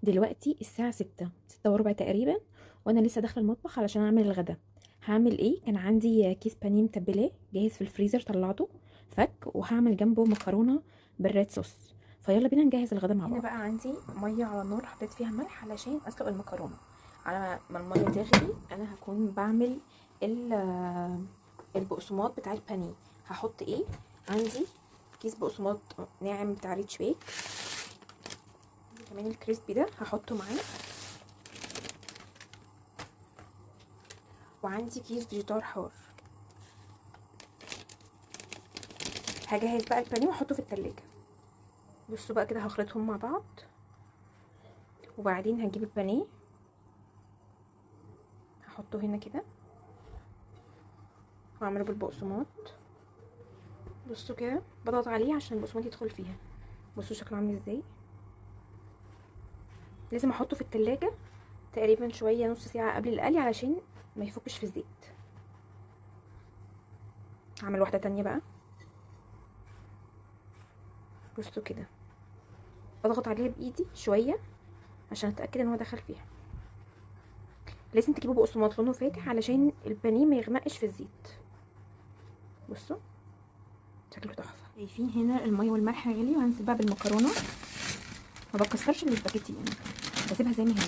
دلوقتي الساعة 6، 6:15 تقريبا، وانا لسه داخله المطبخ علشان اعمل الغدا. هعمل ايه؟ كان عندي كيس بانيه متبلاه جاهز في الفريزر، طلعته فك، وهعمل جنبه مكرونه بال red sauce. فيلا بينا نجهز الغدا مع بعض. هنا بقى عندي مية على النار، حطيت فيها ملح علشان اسلق المكرونه. على ما المية تغلي انا هكون بعمل البقسماط بتاع البانيه. هحط ايه؟ عندي كيس بقسماط ناعم بتاع ريتش بيك، كمان ال crispy ده هحطه معاه، وعندي كيس فيجيتار حار. هجهز بقى البانيه واحطه في التلاجة. بصوا بقى كده هخلطهم مع بعض، وبعدين هجيب البانيه هحطه هنا كده واعمله بالبقسماط. بصوا كده بضغط عليه عشان البقسماط يدخل فيها. بصوا شكله عامل ازاي. لازم احطه في التلاجة تقريبا شوية، نص ساعة قبل القلي علشان ما يفكش في الزيت. هعمل واحدة تانية بقى. بصوا كده بضغط عليها بايدي شوية عشان اتاكد ان هو دخل فيها. لازم تجيبوا بقسماط لونه فاتح علشان البانيه ما يغمقش في الزيت. بصوا شكله تحفة. شايفين هنا المية والملح غلي، وهنزل بقى بالمكرونه. ما بكسرش الاسباجيتي يعني، بسيبها زي ما هي.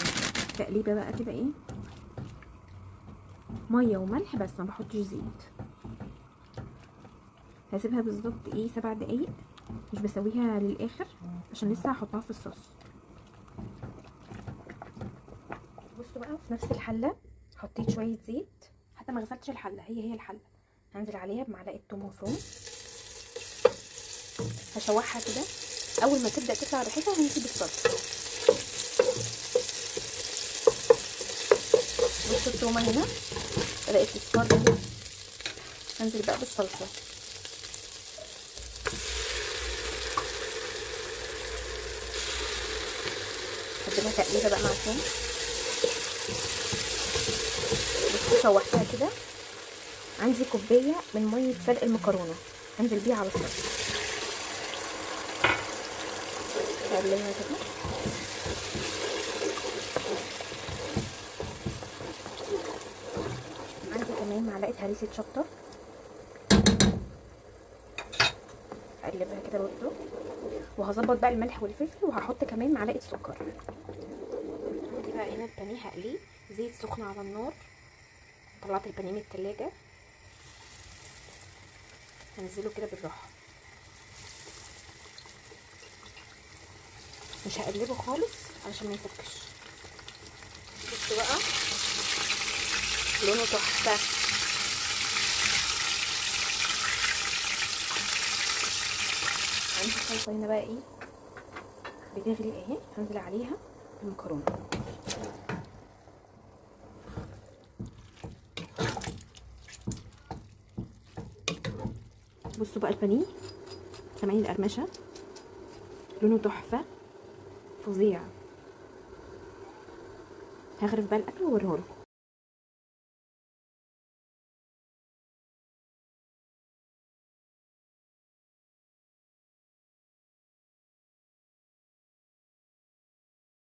تقليبه بقى كده، ايه، مية وملح بس، ما بحطش زيت. هسيبها بالظبط ايه 7 دقايق، مش بسويها للاخر عشان لسه هحطها في الصوص. بصوا بقى في نفس الحلة حطيت شوية زيت، حتى ما غسلتش الحلة، هي الحلة. هنزل عليها بمعلقه توم مفروم، هشوحها كده. اول ما تبدا تطلع ريحتها هنزل بالصلصه. بصوا التومه هنا بدات تصفر اهي، هنزل بقى بالصلصه. هديلها تقليبه بقى مع الثوم. بصوا شوحتها كده. عندي كوباية من مية سلق المكرونه هنزل بيها على الصلصه، اقلبها كده. عندي كمان معلقه هريسه شطه، اقلبها كده برضو. وهظبط بقى الملح والفلفل، وهحط كمان معلقه سكر. عندي بقى هنا البانيه هقليه، زيت سخن على النار. طلعت البانيه من التلاجة، هنزله كده بالراحة، مش هقلبه خالص علشان ما يفكش. بصوا بقى لونه تحفة. عندي الصلصه هنا بقى ايه بتغلي اهي، هنزل عليها المكرونه. بصوا بقى البانيه، سامعين القرمشه، لونه تحفة فظيع. هغرف بقى الاكل واوريهولكم.